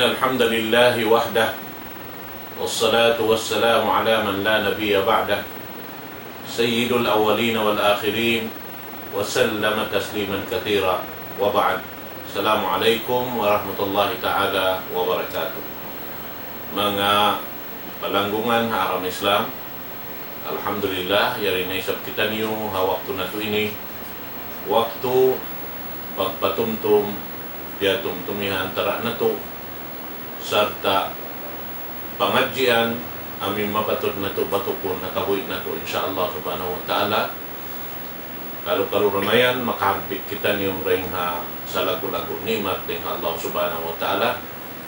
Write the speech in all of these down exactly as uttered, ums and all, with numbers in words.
الحمد لله وحده، والصلاة والسلام على من لا نبي بعده، سيد الأولين والآخرين، وسلم تسليما كثيرا، وبعد. السلام عليكم ورحمة الله تعالى وبركاته. Manga palanggungan ha agama Islam, alhamdulillah, yari na isab kitaniyu ha waktu natu' ini, waktu pagpatumtum, piyatumtumihan antara natu', sarta' pangadjian amun mapatut natu' batukun ha kabuhi' natu', insya Allah subhanahu wa ta'ala. Kalu-kalu da mayan, makahampit kitaniyu dayn ha salaggu'-laggu' ni'mat dayn ha Allah subhanahu wa ta'ala.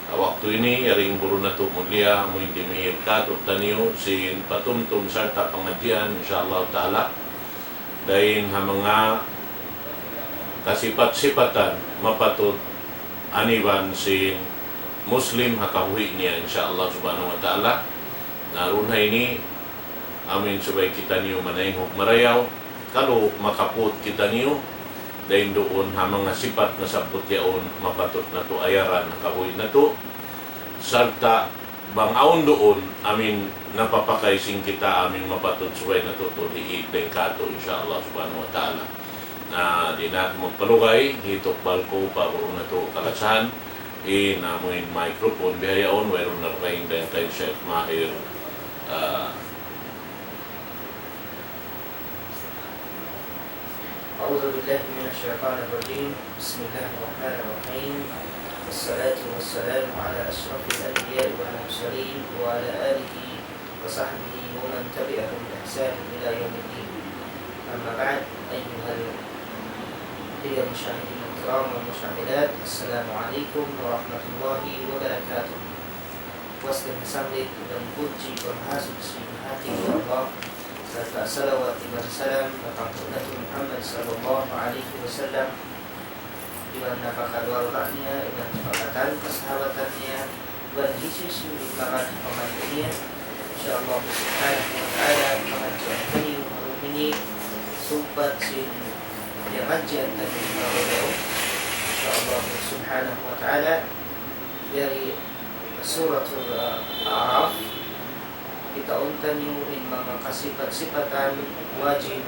Ha waktu ini, yari in guru natu' mulia, amu in dimihil kātu'niyu sin patumtum sarta' pangadjian, insya Allah ta'ala. Dayn ha manga kasipat-sipatan mapatut aniban sin Muslim ha kabuhi' niya, insya Allah subhanahu wa ta'ala. Na duun ha ini, amin subay kitaniyu manaynghug marayaw, kalu makaput kitaniyu, dayn duun ha manga sipat nasabbut yaun mapatut natu' ayaran ha kabuhi' natu', sarta' bang awn duun, amin napapakay sin kita, amin mapatut subay natu' tuud hiit dayn kātu', insya Allah subhanahu wa ta'ala. Na, di' na aku magpalugay, hitukbal ku pa guru natu' kalasahan, in amuin microphone bihaun, wayruun na dugaing dayn kan Sheikh Mahir, ah, أعوذ بالله من الشيطان الرجيم. بسم الله الرحمن الرحيم. والصلاة والسلام على أشرف الأنبياء والمرسلين وعلى آله وصحبه ومن تبعهم بإحسان إلى يوم الدين. أما بعد، أيها المشاهدين الكرام والمشاهدات، السلام عليكم ورحمة الله وبركاته. Puas dayn ha sanglit iban pudji pamahasuchi sin Mahatinggi Allah, sarta' salawat iban salam pa panghu' natu' Muhammad sallallahu alayhi wasallam, iban na pa kaluarga niya, iban na pa katan kasahabatan niya, iban hisiyu-siyu in magad ha pambansa niya. Insya Allah subhanahu wa ta'ala, pangadjian taniyu ha dum ini, sumpat sin piyangadjian taniyu ha dum ini. Insya Allah subhanahu wa ta'ala, yari Suratul, ah, A'raf, kitaun taniyu in manga kasipat-sipatan wajib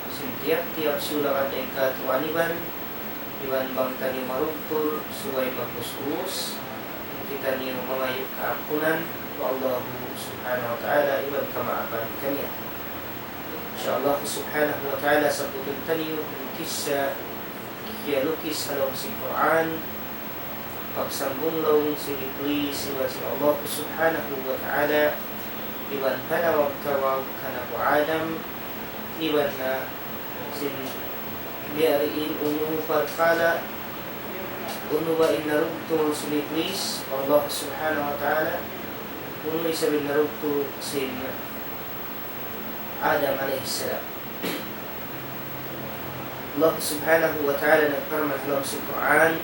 sin tiyap-tiyap sila dayn kātu' aniban, iban bang taniyu marugtul, subay mag-us-us, kitaniyu mangayu' kaampunan pa Allah subhanahu wa ta'ala, iban kamaapan kaniya. Insya Allah subhanahu wa ta'ala, sabbutun taniyu in kissa kiyalukis ha lawm sin Qur'an, pagsambung laung sin Iblis iban sin Allah subhanahu wa ta'ala, iban panawag-tawag kan Abu Adam, iban na sin biya' diin unu parkala', unu ba in narugtul sin Iblis pa Allah subhanahu wa ta'ala, unu isab in narugtul sin Adam alayhi salam. Allah subhanahu wa ta'ala nagparman ha lawm sin Qur'an,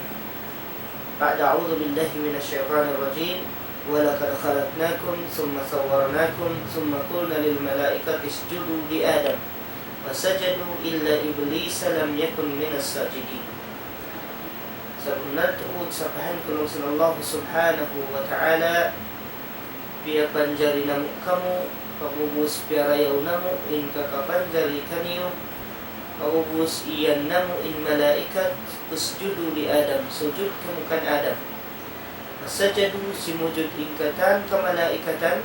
ba'da a'udhu billahi minash shaytanir rajim, ولقد خلقناكم ثم صورناكم ثم قلنا للملائكة اسجدوا لآدم فسجدوا إلا إبليس لم يكن من الساجدين. Sabunnal tuud, sapahan ku laung sin Allah subhanahu wa ta'ala, piyapanjari namu' kamu, pag'ubus piyarayaw namu' in kakapanjari kaniyu, pag'ubus iyan namu' in malaikat, اسجدوا لآدم, sujud kamu kan Adam. فسجدوا, simujud in katan kamalaikatan,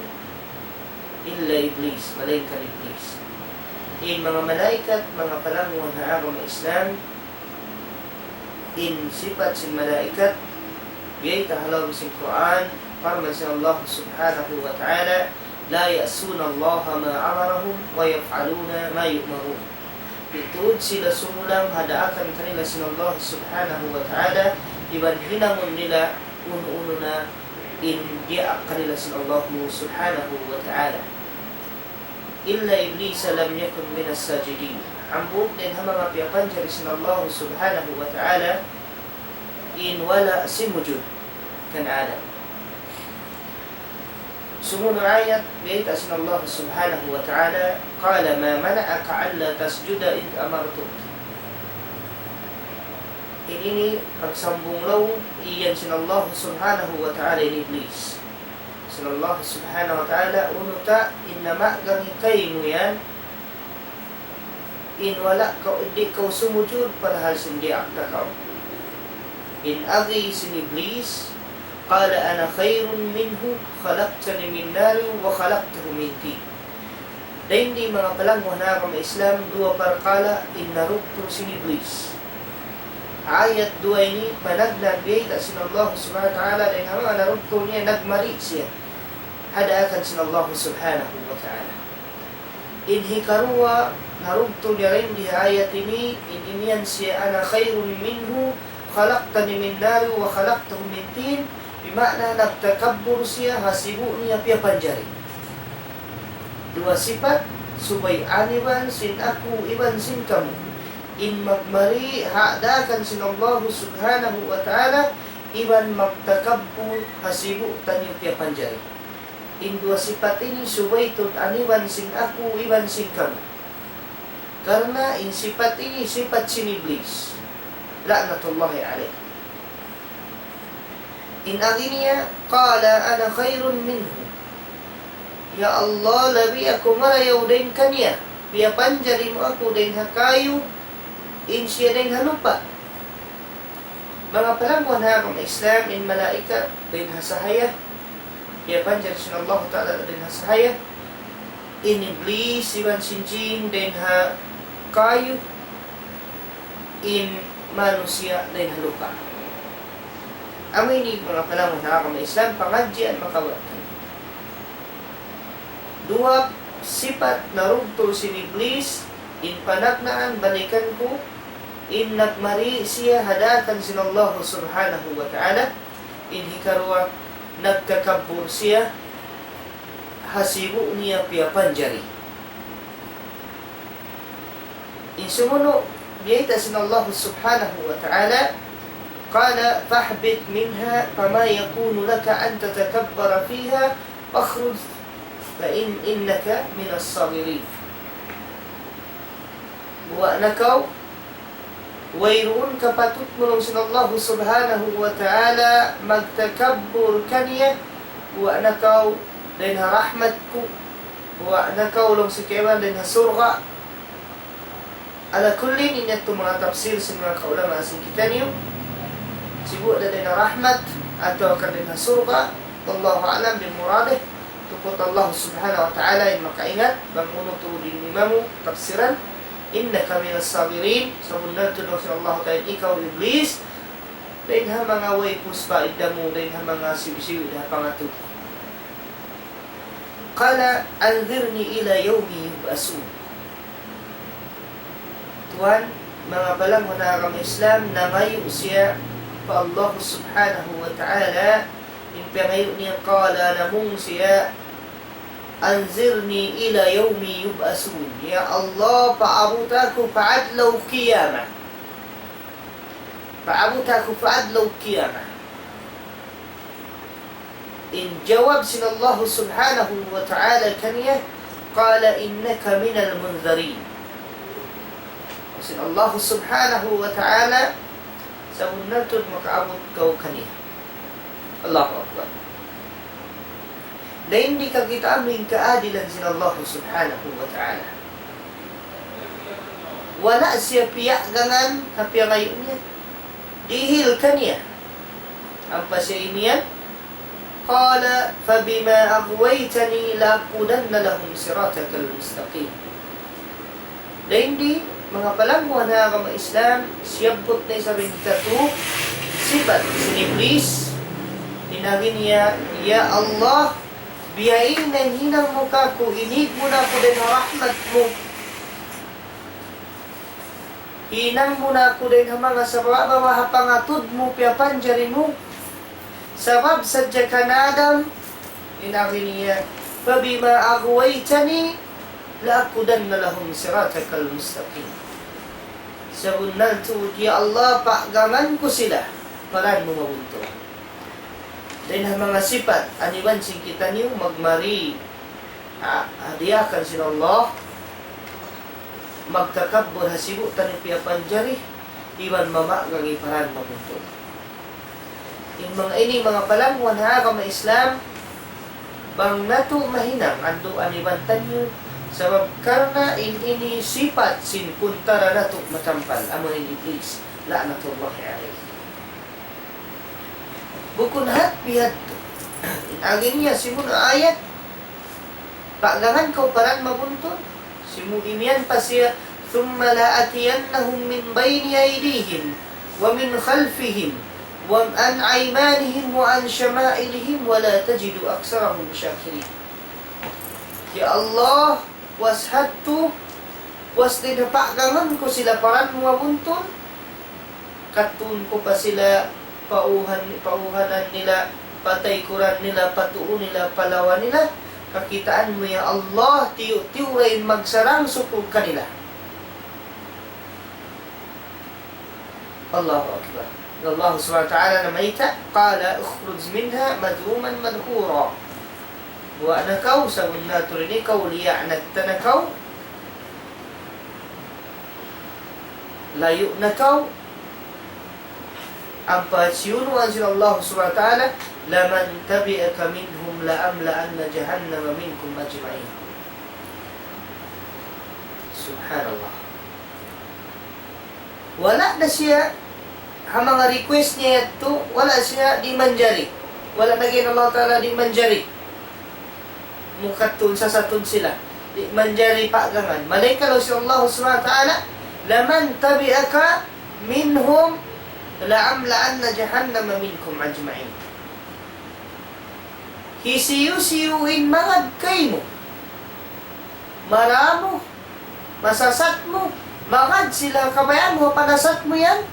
إلا إبليس, malaingkan Iblis. In manga malaikat, manga palangguan ha agama Islam, in sipat sin malaikat, biyayta' ha lawm sin Qur'an, parman sin Allah subhanahu wa ta'ala, لا يعصون الله ما أمرهم ويفعلون ما يؤمرون. Di' tuud sila sumulang ha daakan kanila sin Allah subhanahu wa ta'ala, iban hinangun nila unu-unu na in diyaak kanila sin Allah subhanahu wa ta'ala. إلا إبليس لم يكن من الساجدين. Hambuuk dayn ha manga piyapanjari sin Allah subhanahu wa ta'ala, in wala' simujud kan Adam. Sumunu' ayat, biyayta' sin Allah subhanahu wa ta'ala, قال ما منعك ألا تسجد إذ أمرتك. Ini pagsambung laung iyan sin Allah Subhanahu wa Ta'ala in Iblis. Sin Allah Subhanahu wa Ta'ala, unu ta in namagang kaymu yan, in wala' kaw, di' kaw sumujud parhal sin diyaak ta kaw. In agi sin Iblis, قال أنا خير منه خلقتني من نار وخلقته من طين. Dayn di manga palangguan ha agama Islam, duwa parkala' in narugtul sin Iblis. Ayat duwa ini, panagnaan biyayta' sin Allah Subhanahu wa Ta'ala, dayn ha manga narugtul niya, nagmari siya ha daakan sin Allah Subhanahu wa Ta'ala. In hikaruwa, narugtul niya dayn di ha ayat ini, in imiyan siya, أنا خير منه خلقتني من نار وخلقته من طين, bima'na nagtakabbur siya, hasibu' niya piyapanjari. Duwa sipat, subay aniban sin aku iban sin kamu. In magmari ha daakan sin Allah Subhanahu wa Ta'ala, iban magtakabbur, hasibu' taniyu piyapanjari. In duwa sipat ini subay tuud aniban sin aku iban sin kamu. Karna' in sipat ini sipat sin Iblis. La'natullahi alayh. In agi niya, قال أنا خير منه. Ya Allah, labi aku marayaw dayn kaniya. Piyapanjari mu aku dayn ha kayu, in siya dayn ha lupa'. Manga palangguan ha agama Islam, in malaikat dayn ha sahaya, piyapanjari sin Allah Ta'ala dayn ha sahaya, in Iblis iban sin jin dayn ha kayu, in manusiya' dayn ha lupa'. Amu ini manga palangguan ha agama Islam, pangadjian makawa'. Duwa sipat narugtul sin Iblis, in panagnaan balikan ku, in nagmari siya ha daakan sin Allah Subhanahu wa Ta'ala, in hikaruwa nagtakabbur siya, hasibu' niya piyapanjari. In sumunu', biyayta' sin Allah Subhanahu wa Ta'ala, قال فاهبط منها فما يكون لك أن تتكبر فيها فاخرج فإن إنك من الصاغرين. Buwa' na kaw, wayruun kapatut mu laung sin Allah Subhanahu wa Ta'ala magtakabbur kaniya, buwa' na kaw dayn ha rahmat ku, buwa' na kaw laung sin kaibanan dayn ha surga'. Ala kullin, ini yadtu manga tafsir sin manga kaulamaan sin kitaniyu. Sibu' da dayn ha rahmat atawa kan dayn ha surga'. Wallahu a'lam bi muradih. Tuput Allah Subhanahu wa Ta'ala in makaingat bang unu tuud in imamu tafsiran. إنك من الصاغرين, sabunnal tuud laung sin Allah Ta'ala, ikaw Iblis, dayn ha manga way puspa idda mu, dayn ha manga siwi'-siwi' da ha pangatud. قال أنظرني إلى يوم يبعثون. Tuwan, manga palangguan ha agama Islam, nangayu' siya pa Allah Subhanahu wa Ta'ala, in piyangayu' niya, قال, namung siya, أنظرني إلى يوم يبعثون. Ya Allah, paabuta aku pa adlaw qiyamah. Paabuta aku pa adlaw qiyamah. In jawab sin Allah Subhanahu wa Ta'ala kaniya, قال إنك من المنظرين. Sin Allah Subhanahu wa Ta'ala, sabunnal tuud makaabut kaw kaniya. Allahu Akbar. Dayn di kakitaan mu in kaadilan sin Allah Subhanahu wa Ta'ala. Wala' siya piyagangan ha piyangayu' niya. Dihil kaniya. Ampa siya imiyan, قال فبما أغويتني لأقعدن لهم صراطك المستقيم. Dayn di, manga palangguan ha agama Islam, siyabbut na isab in katu' sipat sin Iblis, in agi niya, ya Allah, biya' ini in hinang mu kaku', inīg mu na aku dayn ha rahmat mu. Hinang mu na aku dayn ha manga sabawa-bawa ha pangatud mu, piyapanjari mu. Sabab sadja kan Adam, in agi niya, فبما أغويتني لأقعدن لهم صراطك المستقيم. Sabunnal tuud, ya Allah, pagangan ku sila pa dān mu mabuntul. Dayn ha manga sipat, aniban sin kitaniyu magmari ha, ha diyaakan sin Allah, magtakabbur, hasibu' taniyu piyapanjari, iban mamagang iparan mabuntul. In manga ini, manga palangwan ha agama Islam, bang natu' mahinang, anduan iban taniyu, sabab karna' in ini sipat sin kuntara natu' matampal, amu in Iblis, la'natullahi alayh. Bukun hat bihadtu. In agi niya simunu' ayat, pagangan kaw paran mabuntul. Simu imiyan pa siya, ثم لآتينهم من بين أيديهم ومن خلفهم وعن أيمانهم وعن شمائلهم ولا تجد أكثرهم شاكرين. Ya Allah, puas hadtu, puas di' na pagangan ku sila paran mabuntul. Kadtuun ku pa sila pauhan, pauhanan nila, pataykuran nila, patuu nila, palawa nila. Kakitaan mu, ya Allah, tiyu'-tiyu' da in magsarang-sukul kanila. Allahu Akbar. Allah Subhanahu wa Ta'ala namayta', قال اخرج منها مذءوما مدحورا. Buwa' na kaw, sabunnal tuud in ikaw, liyaanatan na kaw. Layu' na kaw. Ampa siyunuan sin Allah Subhanahu wa Ta'ala, لمن تبعك منهم لأملأن جهنم منكم أجمعين. Subhanallah. Wala' na siya, ha manga request niya yadtu, wala' siya di' manjari. Wala' na in Allah Ta'ala di' manjari. Mukatun sasatun sila. Di' manjari pagangan. Malayngkan laung sin Allah Subhanahu wa Ta'ala, لمن تبعك منهم لأملأن جهنم منكم أجمعين. Hisiyu-siyu in mangad kaymu. Maramu, masasat mu, mangad sila kabayaan mu, panasat mu yan.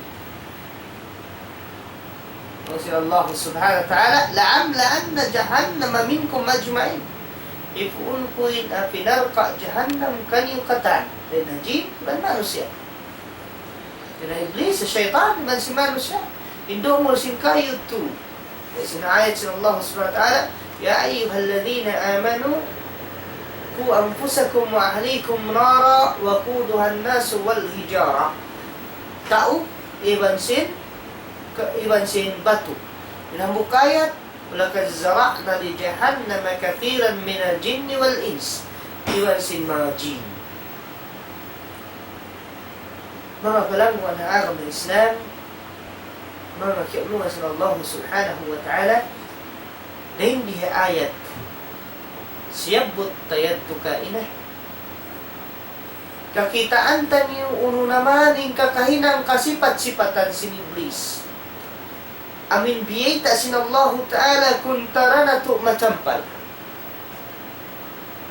Laung sin Allah Subhanahu wa Ta'ala, لأملأن جهنم منكم أجمعين. Ipuun ku in api narka' jahannam kaniyu katan. Dayn ha jin, iban manusiya'. Dayn ha Iblis, ha saytan, iban sin manusiya'. Hindu' mu sin kayu tu. Dayn sin ayat sin Allah Subhanahu wa Ta'ala, يا أيها الذين آمنوا قوا أنفسكم وأهليكم نارا وقودها الناس والحجارة. Tau, iban sin, ka-, iban sin batu. Dayn ha hambuuk ayat, ولقد ذرأنا لجهنم كثيرا من الجن والإنس. Iban sin manga jin. Manga palangwan ha agama Islam, manga kiyaulungan sin Allah Subhanahu wa Ta'ala, dayn di ha ayat siyabbut ta yadtu kaina. Kakitaan taniyu unu na man in kakahinang kasipat-sipatan sin Iblis. Amu in biyayta' sin Allahu Ta'ala kuntara natu' matampal.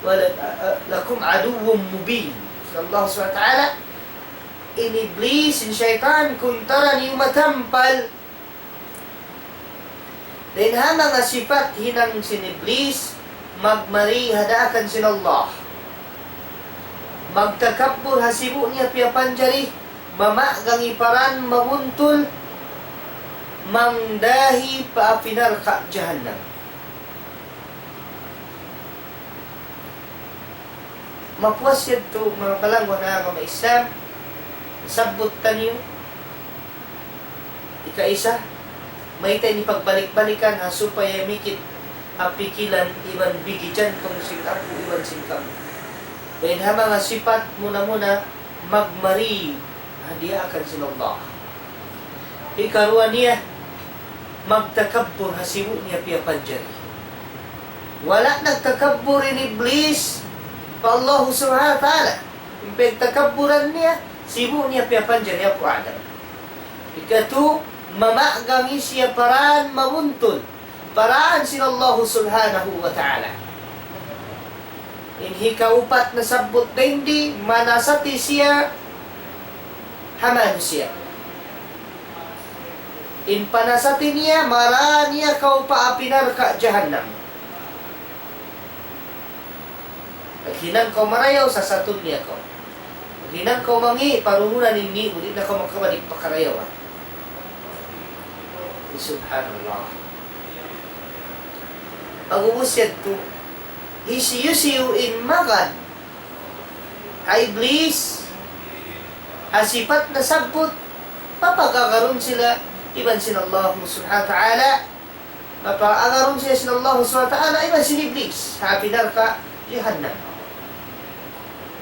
Wa la-, a-, a-, لكم عدو مبين. Sin Allah Subhanahu wa Ta'ala, in Iblis, in saytan, kuntara niyu matampal. Dayn ha manga sipat hinang sin Iblis, magmari ha daakan sin Allah. Magtakabbur ha sibu' niya piyapanjari, mamagang iparan mabuntul, mangdahi pa api narka' jahannam. Mapuas yadtu, manga palangwan ha agama Islam, sabbut taniyu, ikaisa, mayta' ini pagbalik-balikan ha supaya mikit ha pikilan iban bigi jantung sin aku iban sin kamu. Dayn ha manga sipat muna-muna magmari ha diyaakan sin Allah. Hikaruwa niya, magtakabbur ha sibu' niya piyapanjari. Wala' nagtakabbur in Iblis pa Allah Subhanahu wa Ta'ala. In pagtakabburan niya, sibu' niya piyapanjari apu' Adam. Hikatu, mamagang siya paran mabuntul. Paran sin Allah Subhanahu wa Ta'ala. In hikaupat nasabbut dayn di, manasati siya ha manusiya'. In panasati niya, mara niya kaw pa api narka' jahannam. Paghinang kaw marayaw, sasatun niya kaw. Paghinang kaw mangi', paruhunan in ngi' mu, di' na kaw makabalik pa karayawan. Subhanallah. Pag'ubus yadtu, hisiyu-siyu in magad ha Iblis, ha sipat nasabbut, Papag-agarun sila iban sin Allah subhanahu wa ta'ala. Papag-agarun sila sin Allah subhanahu wa ta'ala iban sin Iblis ha api narka' jahannam.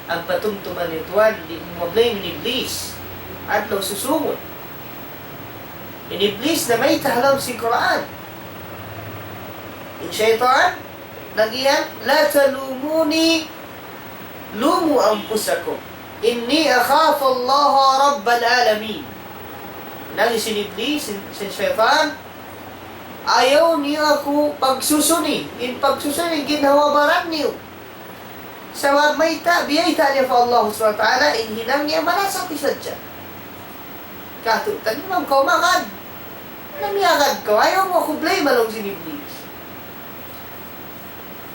Ampa tumtuma niyu tuwan, di' mu ma-blame in Iblis. Adlaw susūngun. In Iblis namayta' ha lawm sin Qur'an. In saytan, laung niya, لا تلوموني لوموا أنفسكم إني أخاف الله رب العالمين. Laung sin Iblis, sin, sin saytan, ayaw niyu aku pagsusuni, in pagsusuni ginhawa-baran niyu. Sabab mayta', biyayta' niya pa Allah subhanahu wa ta'ala, in hinang niya marasa sadja. Katu' tani man kaw magad. Na miyagad kaw, ayaw mu aku blame laung sin Iblis.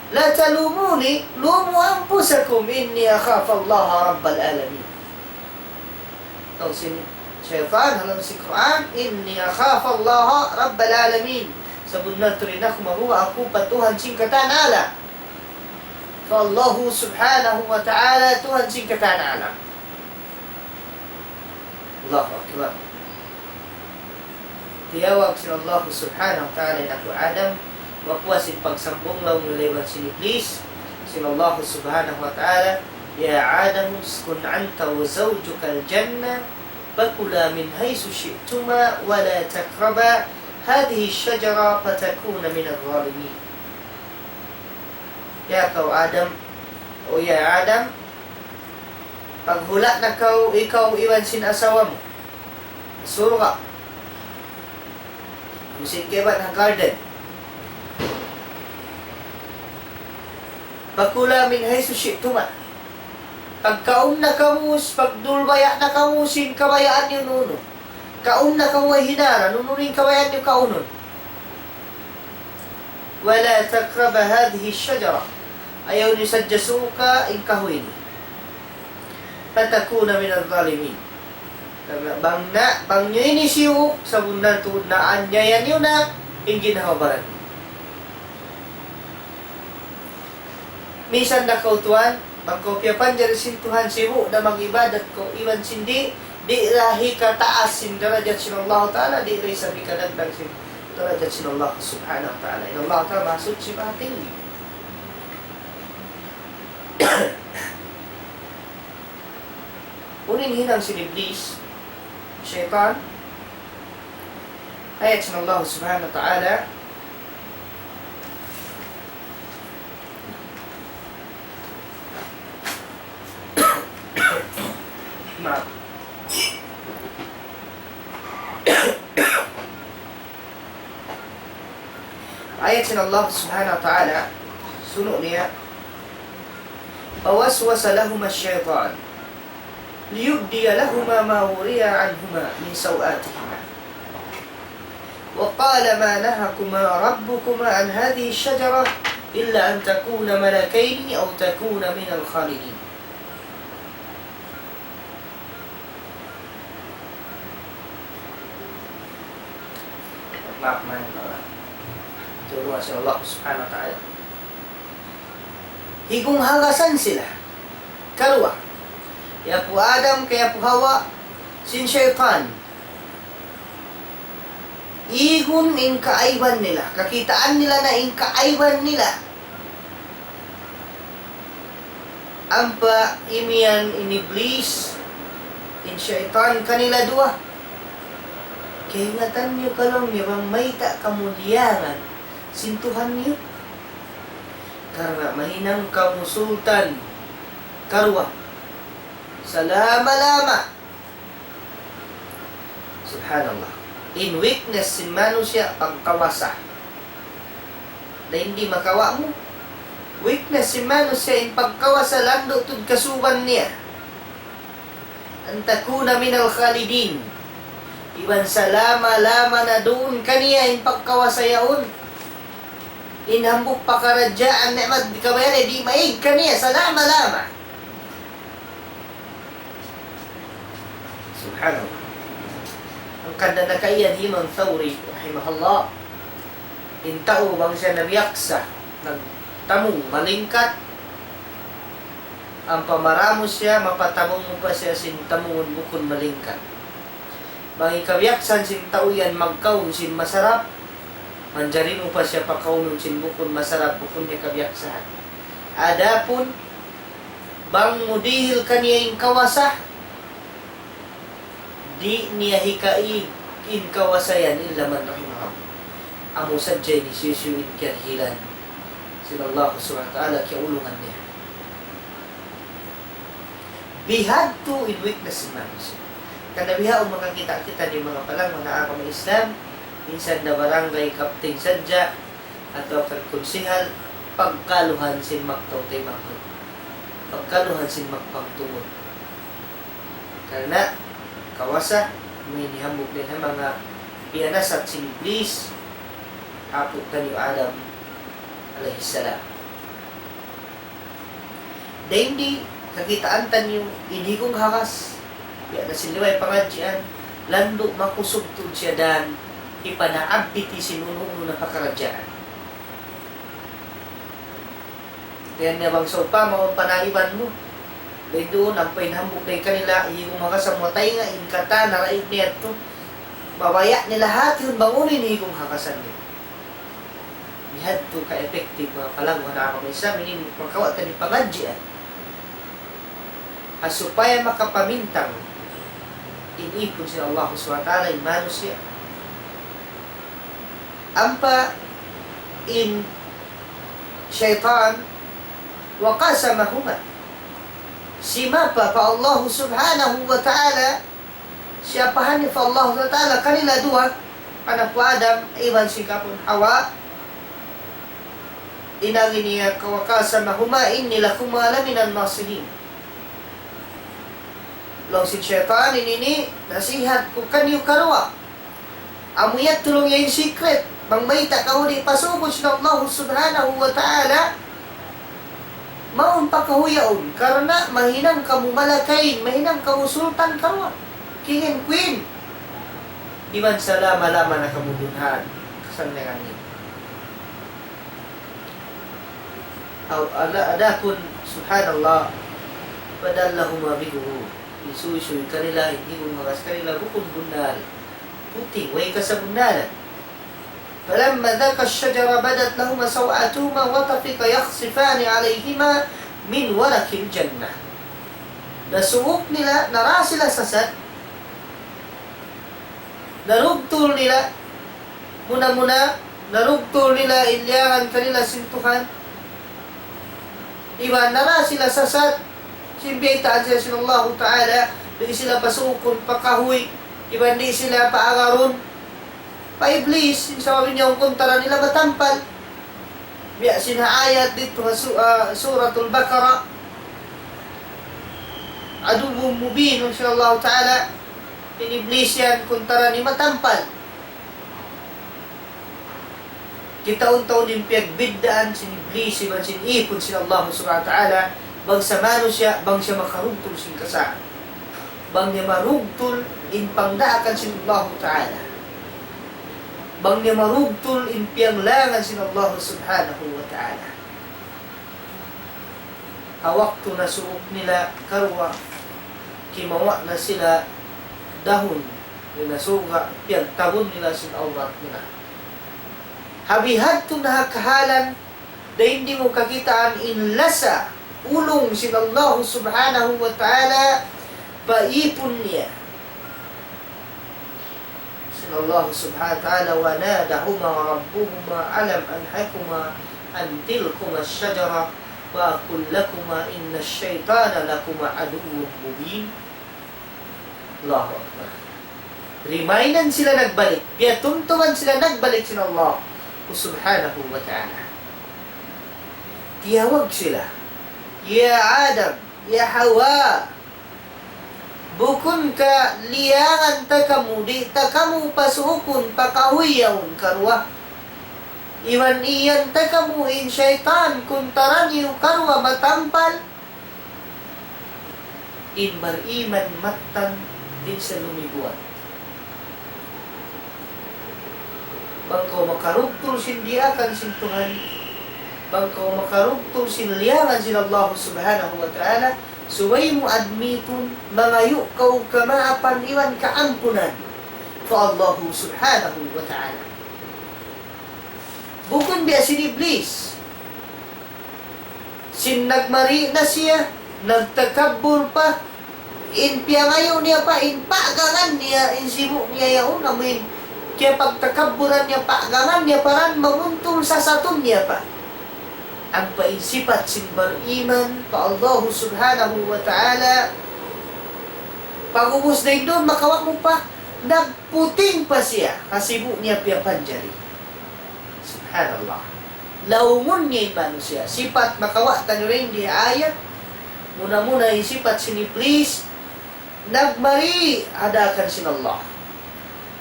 لا تلوموني لوموا أنفسكم إني أخاف الله رب العالمين. Laung sin saytan, ha lawm sin Qur'an, إني أخاف الله رب العالمين. Sabunnal tuud in aku mabuga' aku pa Tuhan sin katan alam. Pa Allah subhanahu wa ta'ala, Tuhan sin katan alam. Allahu Akbar. Tiyawag sin Allah subhanahu wa ta'ala in anak Adam, mapuas sin pagsambung laung nila iban sin Iblis, sin Allah subhanahu wa ta'ala, يا آدم اسكن أنت وزوجك الجنة فكلا من حيث شئتما ولا تقربا هذه الشجرة فتكونا من الظالمين. Ya kaw Adam, o ya Adam, paghula' na kaw, ikaw iban sin asawa mu, surga'. Amu sin kaibanan garden. فكلا من حيث شئتما. Pagkaun na kamu, pagdulbaya na kamu sin kabayaan niyu unu-unu. Kaun na kamu way hinang, unu-unu in kabayaan niyu kaunun. ولا تقربا هذه الشجرة. Ayaw niyu sadja suuka in kahuy ini. فتكونا من الظالمين. Karna' bang na, bang niyu ini siyuk, sabunnal tuud naanyaya niyu na in ginhawa-baran niyu. Misan da kaw tuwan, bang kaw piyapanjari sin Tuhan sibu' da mag-ibadat kaw, iban sin di', di' da hikataas sin darajat sin Allah Ta'ala, di' da isab hikadagdag sin darajat sin Allah Subhanahu wa Ta'ala. In Allah Ta'ala Mahasuchi, Mahatinggi. Unu in hinang sin Iblis, saytan, ayat sin Allah Subhanahu wa Ta'ala, maap. Ayat sin Allah Subhanahu wa Ta'ala, sunu' niya, فوسوس لهما الشيطان ليبدي لهما ما وري عنهما من سوآتهما وقال ما نهاكما ربكما عن هذه الشجرة إلا أن تكونا ملكين أو تكونا من الخالدين. Maap man, maap. Tulungan sin Allah Subhanahu wa Ta'ala. Higung hagasan sila. Karuwa. Hi Apu' Adam, hi Apu' Hawa, sin saytan. Igun in kaaiban nila. Kakitaan nila na in kaaiban nila. Ampa imiyan in Iblis, in saytan kanila duwa. Kaingatan niyu kalu niya bang mayta' kamuliyanan sin Tuhan niyu. Karna' mahinang kamu sultan. Karuwa. Salama-lama. Subhanallah. In weakness sin manusiya' pagkawasa. Na di' makawa' mu. Weakness sin manusiya' in pagkawasa landu' tuud kasuban niya. أن تكون من الخالدين. Iban salama-lama na duun kaniya in pagkawasa yaun. In hambuuk pakaradjaan ni'mat di' kabayaan, di' maig kaniya salama-lama. Subhanallah. Hangkan da nakaiyan hi Imam Thawri, rahimahullah. In tau bang siya namiyaksa, nagtamung malingkat, ampa maramu siya, mapatamung mu pa siya sin tamungun bukun malingkat. Bang in kabiyaksahan sin tau yan magkaun sin masarap, manjari mu pa siya pakaunun sin bukun masarap, bukun niya kabiyaksahan. Adapun bang mu dihil kaniya in kawasa, di' niya hikaig in kawasa yan illa man rahimahullah. Amu sadja in hisiyu-siyu in kiyarihilan sin Allah Subhanahu wa Ta'ala, kiyaulungan niya. Bihadtu in weakness sin manusiya'. Karna' bihaun makakita' kita di' manga palangga' ha agama Islam, minsan da barangay captain sadja, atawa kan konsehal, pagkaluhan sin magtautay manghud. Pagkaluhan sin magpangtungud. Karna' kawasa, amu ini hambuuk dayn ha manga piyanasat sin Iblis, apu' taniyu Adam alayhi salam. Dayn di, kakitaan taniyu, in higung hakas, biya' na sin liway pangadjian, landu' makusug tuud siya dan, hipanaabiti sin unu-unu na pakaradjaan. Dayn niya bang sawpama, o panaiban mu, dayn duun, ampa in hambuuk dayn kanila, higung hakas amu taynga, in katan, naraig niya tu, mabaya' nila hatihun bang unu in higung hakasan niya. Bihadtu ka-effective manga palangga' ha agama Islam ini, makawa' taniyu pangadjian. Ha supaya makapamintang in ipun sin Allah Subhanahu wa Ta'ala in manusiya'. Ampa in saytan, وقاسمهما. Simapa pa Allah Subhanahu wa Ta'ala, siyapahan niya pa Allah Ta'ala kanila duwa, anak ku Adam, iban sin kapun Hawa. In agi niya, وقاسمهما إني لكما لمن الناصحين. Laung sin saytan, ini, ini nasihat ku kaniyu karuwa. Amu yadtu laung niya in secret. Bang mayta' kamu di' pasuukun sin Allah Subhanahu wa Ta'ala, mawn pa kahuy yaun. Karna' mahinang kamu malakain, mahinang kamu sultan karuwa. King and queen. Iban salama-lama na kamu duun ha kasannyangan niyu. Aw, ala, adapun, subhanallah, فدلهما بغرور. Hisiyu-siyu kanila, in higung hakas kanila, bukun bunnal. Puting, way kasabunnalan. فلما ذاقا الشجرة بدت لهما سوآتهما وطفقا يخصفان عليهما من ورق الجنة. Nasuuk nila, nara sila sasat, narugtul nila, muna-muna, narugtul nila in liyangan kanila sin Tuhan. Iban nara sila sasat, sin biyaytaan sila sin Allahu Ta'ala, di' sila pasuukun pa kahuy, iban di' sila paagarun pa Iblis, in sabab in yaun kuntara nila matampal. Biya' sin ha ayat didtu ha su-, ah, Suratul Baqarah, عدو مبين, laung sin Allahu Ta'ala, in Iblis yan kuntara niya matampal. Kitaun ta in piyagbiddaan sin Iblis iban sin ipun sin Allah Subhanahu wa Ta'ala, bang sa manusiya', bang siya makarugtul sin kasa. Bang niya marugtul in pangdaakan sin Allah Ta'ala. Bang niya marugtul in piyanglangan sin Allah Subhanahu wa Ta'ala. Ha waktu nasuuk nila karuwa, kimawa' na sila dahun, nasuga', piyagtabun nila sin awrat nila. Ha bihadtu na ha kahalan, dayn di mu kakitaan in lasa, ulung sin Allah Subhanahu wa Ta'ala, pa ipun niya. Sin Allah Subhanahu wa Ta'ala, وناداهما ربهما ألم أنهكما عن تلكما الشجرة وأقل لكما إن الشيطان لكما عدو مبين. Allahu Akbar. Rimayndan sila nagbalik, piyatumtuman sila nagbalik sin Allah Subhanahu wa Ta'ala. Tiyawag sila, "Ya Adam, ya Hawa, bukun ka liyangan ta kamu, di' ta kamu pasuukun pa kahuy yaun karuwa? Iban iyan ta kamu in saytan kuntara niyu karuwa matampal?" In bariman mattan di' sa lumiguan. Bang kaw makarugtul sin diyaakan sin Tuhan, bang kaw makarugtul sin liyangan sin Allah Subhanahu wa Ta'ala, subay mu admitun, mangayu' kaw kamaapan iban kaampunan. pa Allah Subhanahu wa Ta'ala. Bukun biya' sin Iblis. Sin nagmari na siya, nagtakabbur pa, in piyangayu' niya pa, in paggangan niya, in sibu' niya yaun, amuin kiyapagtakabburan niya, paggangan niya pa daran mabuntul, sasatun niya pa. Ampa in sipat sin bariman pa Allah Subhanahu wa Ta'ala, pag'ubus dayn duun makawa' mu pa, nagputing pa siya, ha sibu' niya piyapanjari. Subhanallah. Laungun niya in manusiya'. Sipat makawa' taniyu dayn di ha ayat. Muna-muna in sipat sin Iblis, nagmari ha daakan sin Allah.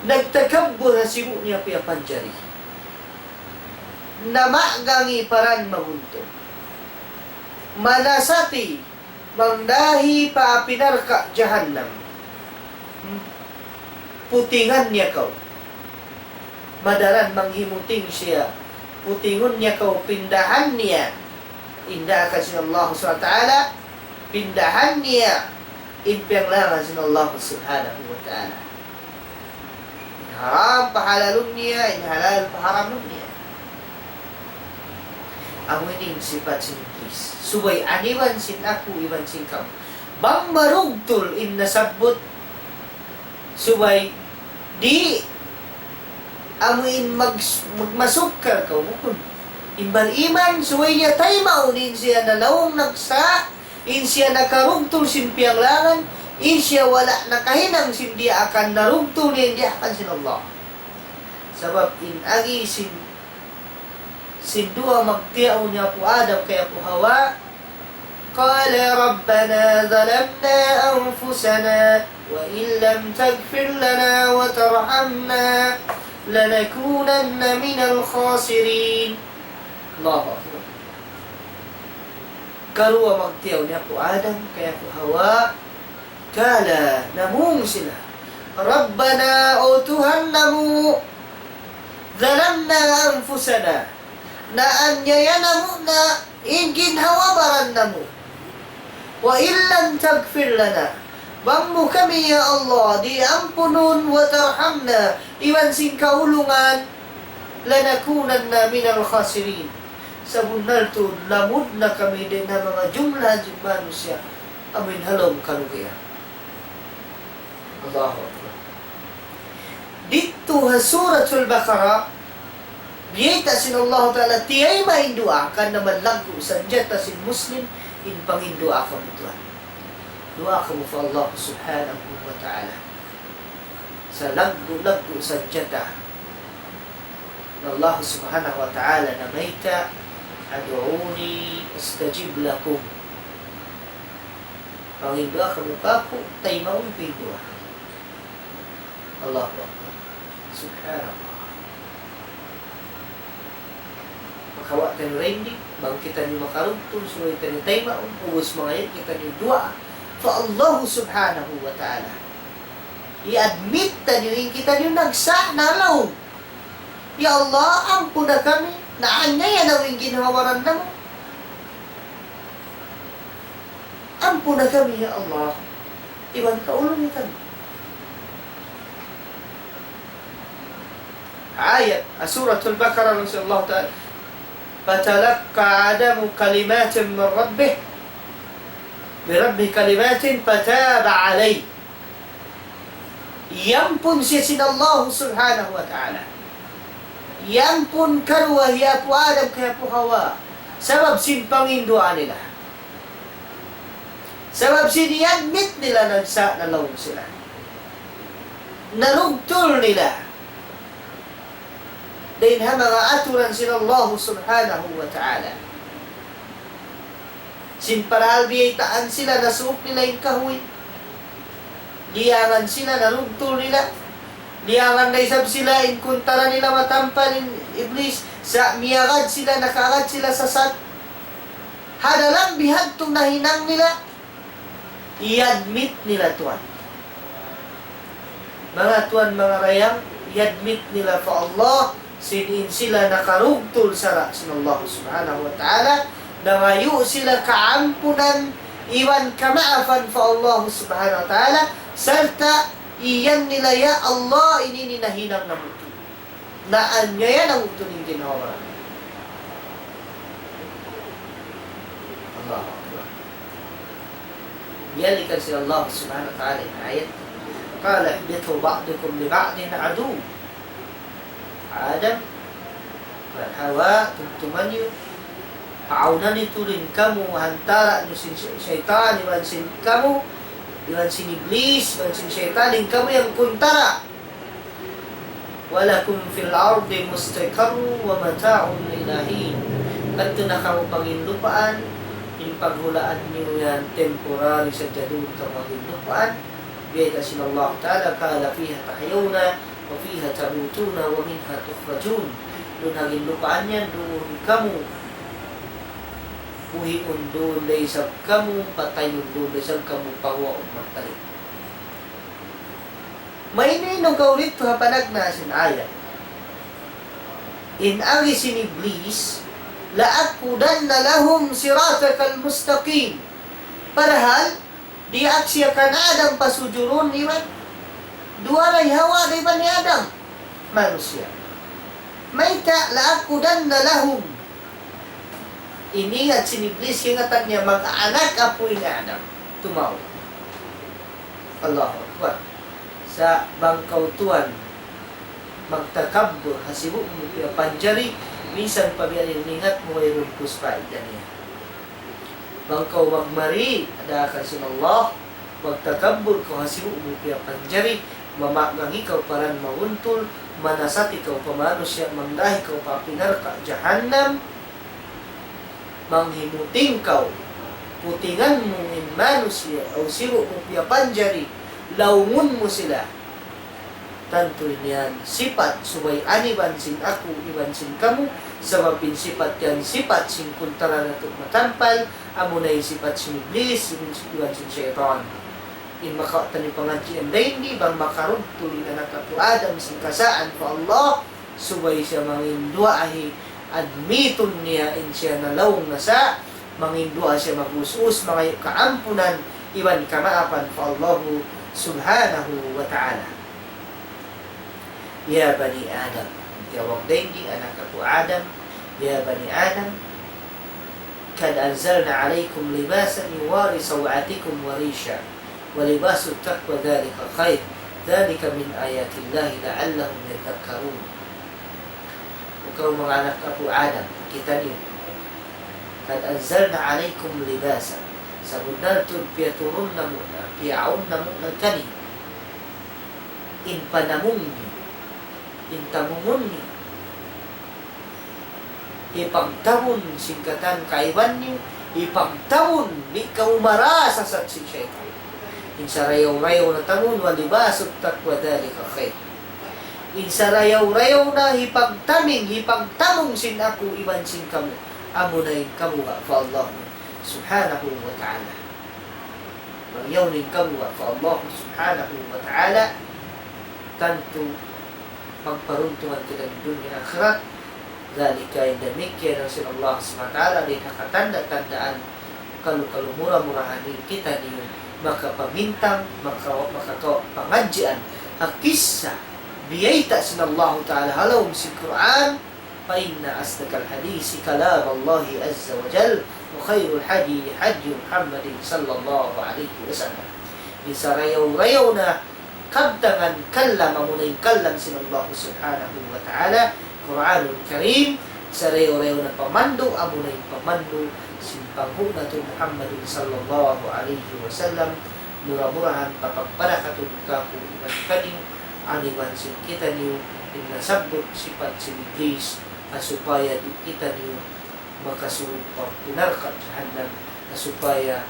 Nagtakabbur ha sibu' niya piyapanjari. Namaggangi pa daran mabuntul. Manasati, mangdahi pa api narka' jahannam. Putingan niya kaw. Madaran manghimuting siya. Putingun niya kaw, pindahan niya in daakan sin Allah Subhanahu wa Ta'ala, pindahan niya in piyanglangan sin Allah Subhanahu wa Ta'ala. In haram pahalalun niya, in halal paharamun niya. Amu ini in sipat sin Iblis. Subay aniwan sin aku, iban sin kamu. Bang marugtul in nasabbut, subay di' amu in mag-, magmasukkal kaw, bukun. In bariman, subay niya taymaun in siya nalaung nagsa', in siya nakarugtul sin piyanglangan, in siya wala' nakahinang sin diyaakan, narugtul niya in diyaakan sin Allah. Sabab in agi sin, sin duwa magtiyaun hi Apu' Adam kay Apu' Hawa, قالا ربنا ظلمنا أنفسنا وإن لم تغفر لنا وترحمنا لنكونن من الخاسرين. Allahu Akbar. Karuwa magtiyaun hi Apu' Adam kay Apu' Hawa, kala, namung sila. Rabbana, O Tuhan namu', zalamna anfusana, naanyaya namu' na in ginhawa-baran namu'. Wa in lam taghfir lana, bang mu kami, ya Allah, di' ampunun, wa tarhamna, iban sin kaulungan, lanakunanna minal khasirin. Sabunnal tuud lamud na kami dayn ha manga jumlah sin manusiya' amuin ha lawm karugian. Allahu Akbar. Didtu ha Suratul Baqarah, biyayta' sin Allah Ta'ala tiyayma' in duwaa, karna' malaggu' sanjata sin Muslim in panginduwaa kamu tuwan. Duwaa kamu pa Allah Subhanahu wa Ta'ala. Salaggu'-laggu' sanjata. Na Allah Subhanahu wa Ta'ala namayta', ادعوني أستجب لكم. Panginduwaa kamu kāku', taymaun ku in duwaa. Allahu Akbar. Subhanallah. Makawa' taniyu dayn di, bang kitaniyu makarugtul, subay taniyu taymaun, ubus mangayu' kitaniyu duwaa pa Allah Subhanahu wa Ta'ala. I-admit taniyu in kitaniyu nagsa' nalaung. Ya Allah, ampuna kami, naanyaya namu' in ginhawa-baran namu'. Ampuna kami, ya Allah. Iban kaulungi kami. Ayat, Suratul Baqarah, insya Allah Ta'ala. فتلقى آدم كلمات من ربه، من ربه كلمات فتاب عليه. Iyampun siya sin Allah Subhanahu wa Ta'ala. Iyampun karuwa hi Apu' Adam kay Apu' Hawa. Sabab sin panginduwaa nila. Sabab sin i-admit nila nagsa' nalaung sila. Narugtul nila dayn ha manga aturan sin Allah Subhanahu wa Ta'ala. Sin parahal biyaytaan sila, nasuuk nila in kahuy. Liyangan sila, narugtul nila. Liyangan da isab sila, in kuntara nila matampal in Iblis. Sa' miyagad sila, nakaagad sila sasat. Ha dalam bihadtu nahinang nila, i-admit nila tuwan. Manga tuwan, manga dayang, i-admit nila pa Allah, sin in sila nakarugtul sara' sin Allah Subhanahu wa Ta'ala, nangayu' sila kaampunan iban kamaafan pa Allah Subhanahu wa Ta'ala, sarta' Iyan nila, "Ya Allah, ini in nahinang namu' tuud. Naanyaya namu' tuud in ginhawa-baran." Allahu Akbar. Biyalikan sin Allah Subhanahu wa Ta'ala in ayat. قال اهبطوا بعضكم لبعض عدو. Adam, Hawa, tumtuma niyu, paawna niyu tuud in kamu, ha antara' niyu sin sy-, saytan, iban sin kamu, iban sin Iblis, iban sin saytan, in kamu yan kuntara. ولكم في الأرض مستقر ومتاع إلى حين. Kadtu na kamu pa ginlupaan, in paghulaan niyu yan temporary sadja duun kamu ha ginlupaan. Biya' sin Allah Ta'ala, قال فيها تحيون وفيها تموتون ومنها تخرجون. Duun ha ginlupaan yan, duun kamu buhiun, duun da isab kamu patayun, duun da isab kamu pahuwaun magbalik. Mayni nu kaw didtu ha panagnaan sin ayat. In agi sin Iblis, لأقعدن لهم صراطك المستقيم. Parhal, diyaak siya kan Adam pasujurun iban duwa da hi Hawa da iban hi Adam. Manusiya'. Mayta', لأقعدن لهم. Ini ingat sin Iblis, ingatan niya mag-anak apu' in Adam. Tumaud. Allahu Akbar. Sa' bang kaw tuwan magtakabbur ha sibu' mu piyapanjari, minsan pa biya' diin in ingat mu wayruun kuspa idaniya. Bang kaw magmari, daakan sin Allah, magtakabbur kaw ha sibu' mu piyapanjari, mamagang ikaw pa dan mabuntul, manasati kaw pa manusiya', mangdahi kaw pa api narka' jahannam, manghimuting kaw, putingan mu in manusiya', aw sibu' mu piyapanjari, laungun mu sila. Tantu in yan sipat subay aniban sin aku iban sin kamu, sabab in sipat yan sipat sin kuntara natu' matampal, amuna in sipat sin Iblis, iban sin, iban sin saytan. In makawa' taniyu pangadjian dayn di, bang makarugtul in anak apu' Adam sin kasaan pa Allah, subay siya mangin duwaahi, admitun niya in siya nalaung na sa', mangin duwaa siya mag-us-us, mangayu' kaampunan, iban kamaapan pa Allahu Subhanahu wa Ta'ala. يا بني آدم, tiyawag dayn di anak apu' Adam, يا بني آدم، قد أنزلنا عليكم لباسا يواري سوآتكم وريشا، ولباس التقوى ذلك خير، ذلك من آيات الله لعلهم يذكرون. O kaw manga anak apu' Adam, kitaniyu. قد أنزلنا عليكم لباسا. Sabunnal tuud piyaturun namu' na, piyaawn namu' na kaniyu. In panamung niyu, in tamungun niyu. Hipagtabun sin katan kaibanan niyu, hipagtabun di' kaw marasasat sin saytan. In sarayaw-rayaw na tamun, ولباس التقوى ذلك خير. In sarayaw-rayaw na hipagtaming, hipagtamung sin aku iban sin kamu. Amuna in kamu ha pa Allah Subhanahu wa Ta'ala. Bang yaun in kamu ha pa Allah Subhanahu wa Ta'ala, tantu magparuntungan kita dunya akhirat. ذلك, in damikkiyan sin Allah Subhanahu wa Ta'ala, dayn ha katanda-tandaan, kalu-kalu mura-murahan in kitaniyu makapamintang, maka-, makakawa' pangadjian ha kissa biyayta' sin Allah Ta'ala ha lawm sin Qur'an, فإن أصدق الحديث كلام الله عز وجل، وخير الهدي هدي محمد صلى الله عليه وسلم. In sarayaw-rayaw na kabtangan kalam amuna in kalam sin Allah Subhanahu wa Ta'ala, Qur'anul Karim, sarayaw-rayaw na pamandu' amuna in pamandu' sin panghu' natu' Muhammadun sallallahu alayhi wasallam, mura-murahan papagbarakatun kāku' iban kaniyu, aniban sin kitaniyu, in nasabbut sipat sin Iblis, ha supaya di' kitaniyu makasud pa narka' jahannam, ha supaya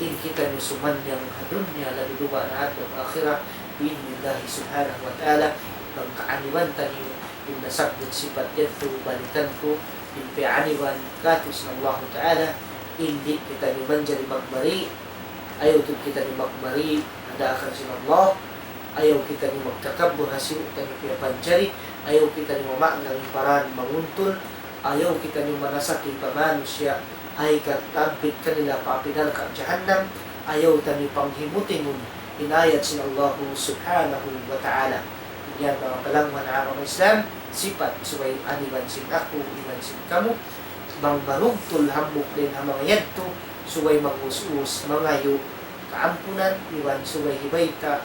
in kitaniyu sumannang ha dunya, labi duwa na adlaw akhirat, bi'idhnillahi subhanahu wa ta'ala, bang kaaniban taniyu, in nasabbut sipat yadtu, balikan ku, in piyaaniban kātu' sin Allahu ta'ala, in di' kitaniyu manjari magmari, ayaw tuud kitaniyu magmari, ha daakan sin Allah, ayaw kitaniyu magtakabbur ha sibu' taniyu piyapanjari, ayaw kitaniyu mamagang pa dan mabuntul, ayaw kitaniyu manasati pa manusiya', ha ikatabit kanila pa api narka' jahannam, ayaw taniyu panghimutingun in ayat sin Allah subhanahu wa ta'ala. Yan manga palangwan ha agama Islam, sipat subay aniban sin aku, iban sin kamu, bang marugtul hambuuk dayn ha manga yadtu, subay mag-us-us, mangayu' kaampunan, iban subay hibayta',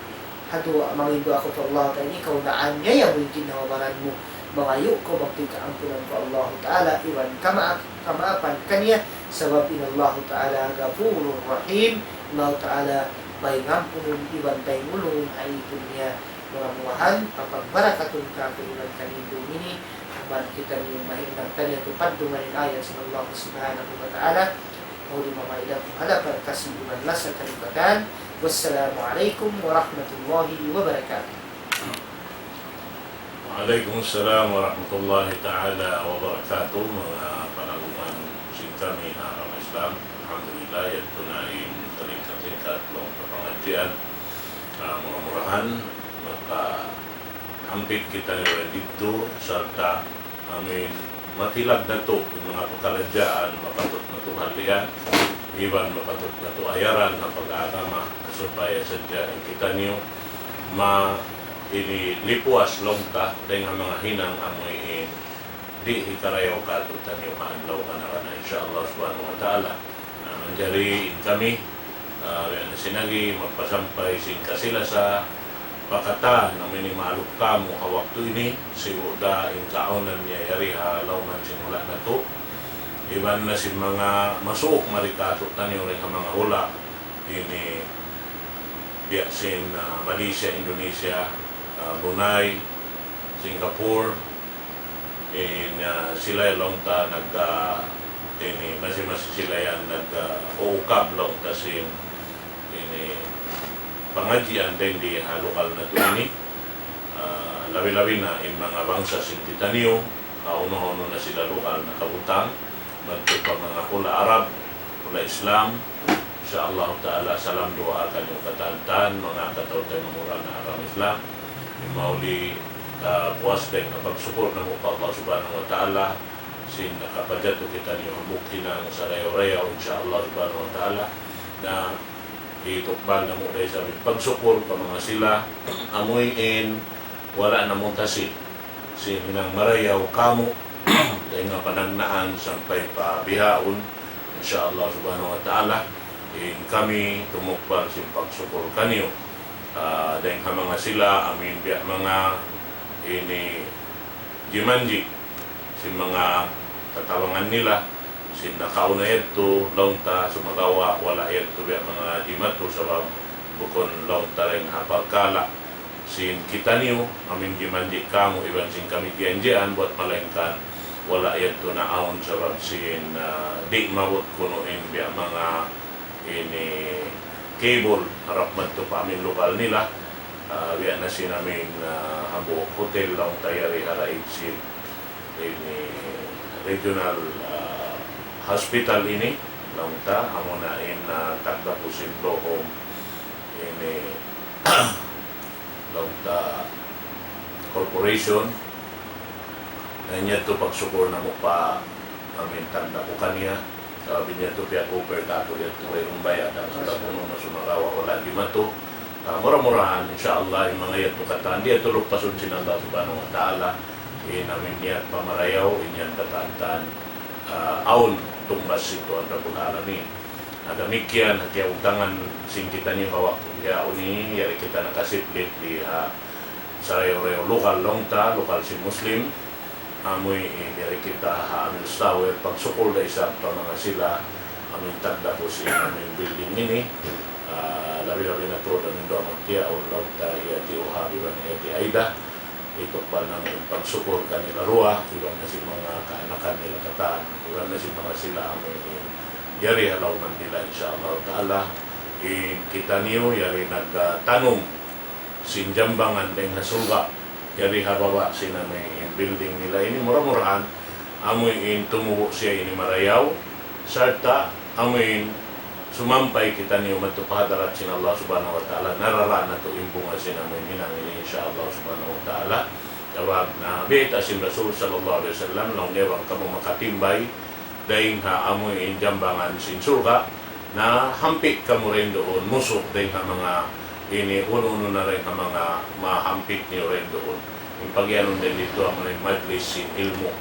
ha duwaa, mangayu' duwaa kaw pa Allah Ta'ala, ini kaw naanyaya mu in ginhawa baran mu, mangayu' kaw magtūy kaampunan pa Allah Ta'ala, iban kamaap-, kamaapan kaniya, sabab in Allah Ta'ala غفور رحيم, Allah Ta'ala mahingampunun iban mahinulungun ha ipun niya. Mura-murahan, papagbarakatun kātu' iban kaniyu ini, amu in kitaniyu mahinang taniyu tuud padungan in ayat sin Allah Subhanahu wa Ta'ala. Mahuli mamaid aku ha lapal kasi iban lasa kalugadan. Wassalamu alaykum warahmatullahi wabarakatuh. وعليكم السلام ورحمة الله تعالى وبركاته. Manga palangwan sin kami ha agama Islam, alhamdulillah, yadtu na in kalingkat-lingkat laung ta pangadjian. Ah, mura-murahan, makahampit kitaniyu didtu, sarta' amin matilagda natu' in manga pakaradjaan mapatut natu' hallian, iban mapatut natu' ayaran ha pag-agama, supaya sadja in kitaniyu ma ini lipuas laung ta dayn ha manga hinang amu in di' hikarayaw kātu'niyu ha adlaw kana-kana, insya Allah subhanahu wa ta'ala. Na, manjari in kami, ah, biya' na sin agi, magpasampay sin kasi-lasa pa katan amu in maaluk kamu ha waktu ini, sibu' da in kaawnan niya yari ha lawman sin hula' natu'. Iban na sin manga masuuk mari kātu'niyu dayn ha manga hula' ini, biya' sin, ah, Malaysia, Indonesia, ah, Brunei, Singapore, in, ah, sila laung ta nag, ah, ini, masi-masi sila yan nag, ah, uukab laung ta sin ini pangadjian dayn di ha lukal natu' ini, ah, labi-labi na in manga bangsa sin kitaniyu, ah, unu-unu na sila lukal nakabutang, madtu pa manga hula' Arab, hula' Islam. Insya Allah ta'ala, salam duwaa kaniyu katan-katan, manga kataw-taymanghuran ha agama Islam. Mauli, ah, puas dayn ha pagsukul namu' pa Allah subhanahu wa ta'ala, sin nakapajatu kitaniyu hambuuk hinang sarayaw-rayaw, insya Allah subhanahu wa ta'ala, na hitukbal namu' da isab in pagsukul pa manga sila, amu in wala' namu' tasi sin hinang marayaw kamu, dayn ha panagnaan sampay pa bihaun, insya Allah subhanahu wa ta'ala, in kami tumukbal sin pagsukul kaniyu. Ah, dayn ha manga sila, amu in biya' manga ini jimanji' sin manga tatabangan nila, sin nakauna yadtu, laung ta, sumagawa', wala' yadtu biya' manga jimatu, sabab bukun laung ta dayn ha parkala' sin kitaniyu, amu in jimanji' kamu, iban sin kami jiyanjian, buwat malaingkan wala' yadtu naawn, sabab sin, ah, di' maabut kunu' in biya' manga ini cable, harap madtu pa amu in lukal nila, ah, biya' na sin amu in, ah, hambuuk hotel laung ta yari ha raid sin ini regional, ah, hospital ini, laung ta, amuna in, ah, tagdapu sin Blue Home ini, laung ta, corporation. Na, in yadtu pagsukul namu' pa amu in tagdapu kaniya. Sabab in yadtu piya-cover kātu' yadtu, wayruun bayad, dayn ha sumagawa' wala' jimatu. Ah, mura-murahan, insya Allah, in manga yadtu katan, di' yadtu lupasun sin Allah subhanahu wa ta'ala. In amu in niyat pamarayaw, in yan katan-katan, ah, awn tungbas sin Tuhan Rabbul Alamin. Na damikkiyan, ha kiyautangan sin kitaniyu ha waktu bihaun ini, yari kita nakasiplit di ha sarayaw-rayaw lukal laung ta, lukal sin Muslim. Amu in yari kita ha Amil Tower, pagsukul da isab pa manga sila, amu in tagdapu sin amu in building ini, ah, labi-labi na tuud amu in duwa magtiyaun laung ta, hi Ati Uhab iban hi Ati Aida. Hitukbal namu' in pagsukul kanila duwa, iban na sin manga kaanakan nila katan, iban na sin manga sila amu in yari ha lawman nila, insya Allah ta'ala. In kitaniyu yari nagtanum sin jambangan dayn ha surga'. Yari ha baba' sin amu in building nila ini, mura-murahan amu in tumubu' siya ini marayaw, sarta' amu in sumampay kitaniyu madtu pa hadarat sin Allah subhanahu wa ta'ala, narara natu' in bunga sin amu in hinang ini, insya Allah subhanahu wa ta'ala. Sabab na bayta' sin Rasul sallallahu alayhi wasallam, laung niya, bang kamu makatimbay dayn ha amu in jambangan sin surga', na hampi' kamu dayn duun musuk dayn ha manga Ini unu-unu na dayn ha manga mahampit niyu dayn duun. In pagiyanun dayn didtu amu in majlis sin ilmu'.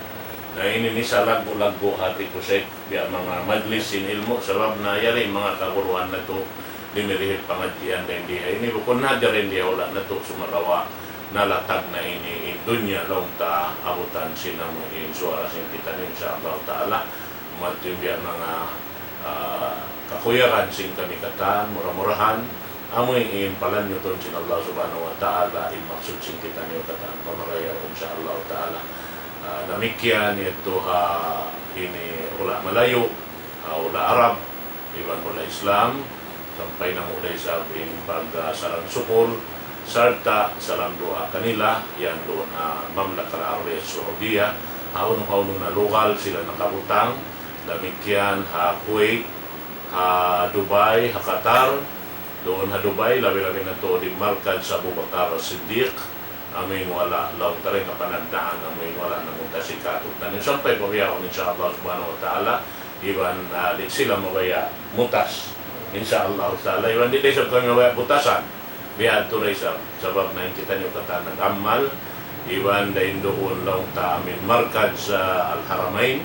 Na ini in isa laggu'-laggu' hati ku sa biya' manga majlis sin ilmu', sabab na yari manga kaguruhan natu' dimirihil pangadjian dayn di ha ini, bukun na hadja dayn di ha hula' natu', sumagawa' nalatag na ini in dunya laung ta abutan sin amu in suwara sin kitaniyu, insya Allah ta'ala. Amu yadtu in biya' manga, ah, kakuyagan sin kami katan, mura-murahan amu in palanyutun sin Allah Subhanahu wa Ta'ala in maksud sin kitaniyu katan pamarayaw, insya Allah Ta'ala. Ah, damikkiyan yadtu ha ini hula' malayu', ha hula' Arab, iban hula' Islam, sampay namu' da isab in pag, ah, salam sukul, sarta' salam duwaa kanila, yan duun ha Mamlaka Al-Arabiya Saudiya, ha unu-unu na lugal sila nakabutang, damikkiyan ha Kuwait, ha Dubai, ha Qatar, duun ha Dubai, labi-labi na tuud in markaz Abu Bakar As-Siddiq, amu in wala' laung ta dayn ha panagnaan, amu in wala' namutas in katu'niyu. Sampay pa bihaun, insya Allah Subhanahu wa Ta'ala, iban, ah, di' sila mabaya' mutas. Insya Allah Ta'ala, iban di' da isab kami mabaya' butasan. Biya' hādtu da isab, sabab na in kitaniyu katan nag-amal, iban dayn duun laung ta amu in markaz, ah, Al-Haramain.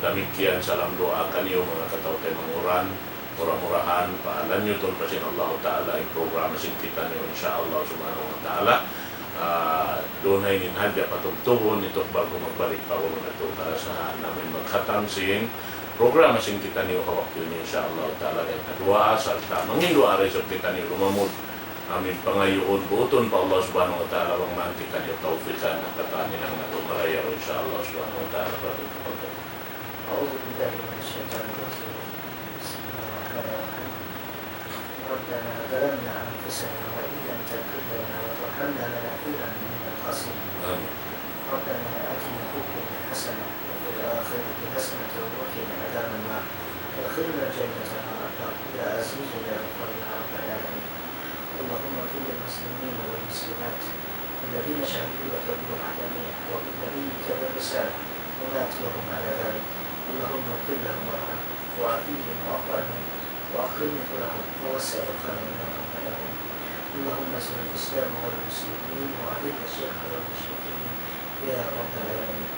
Damikkiyan salam duwaa kaniyu manga kataw-taymanghuran, mura-murahan, palanyutun pa sin Allah Ta'ala in programa sin kitaniyu, insya Allah Subhanahu wa Ta'ala. Ah, duun ha ini hadja patubtubun, itukbal ku magbalik pa unu natu' kalasahan namu' in magkhatam sin programa sin kitaniyu ha waktu ini, insya Allah Ta'ala, dayn ha duwaa, sarta' manginduwaa da isab kitaniyu lumamud. Amu in pangayuun, buutun pa Allah Subhanahu wa Ta'ala, bang man kitaniyu tawfikan, ha katan hinang natu' marayaw, insya Allah Subhanahu wa Ta'ala. أعوذ بالله من الشيطان الرجيم. بسم الله الرحمن الرحيم. ربنا ظلمنا أنفسنا وإن لم تغفر لنا وترحمنا لنكونن من الخاسرين. آمين. ربنا آتنا في الدنيا حسنة وفي الآخرة حسنة وقنا عذاب النار. وأدخلنا الجنة مع الأبرار. يا عزيز يا غفار يا رب العالمين. اللهم اغفر للمسلمين والمسلمات الذين شهدوا لك بالوحدانية وبنبيك بالرسالة وماتوا وهم على ذلك. اللهم اغفر لهم وارحمهم وعافهم واعف عنهم وأكرم نزلهم ووسع مدخلهم يا رب العالمين. اللهم انصر الإسلام والمسلمين وأذل الشرك والمشركين يا رب العالمين.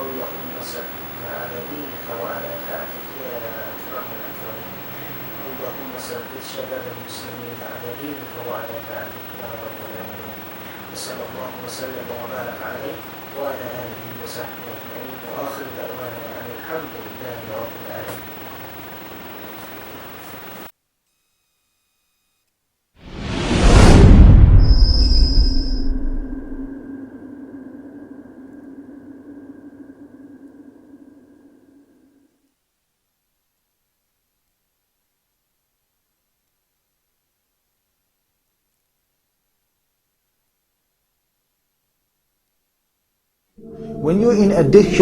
اللهم ثبتنا على دينك وعلى طاعتك يا أكرم الأكرمين. اللهم ثبت شباب المسلمين على دينك وعلى طاعتك يا رب العالمين. وصلى الله وسلم وبارك عليه وعلى آله وصحبه أجمعين. وآخر دعوانا أن الحمد لله رب العالمين. When you're in addiction,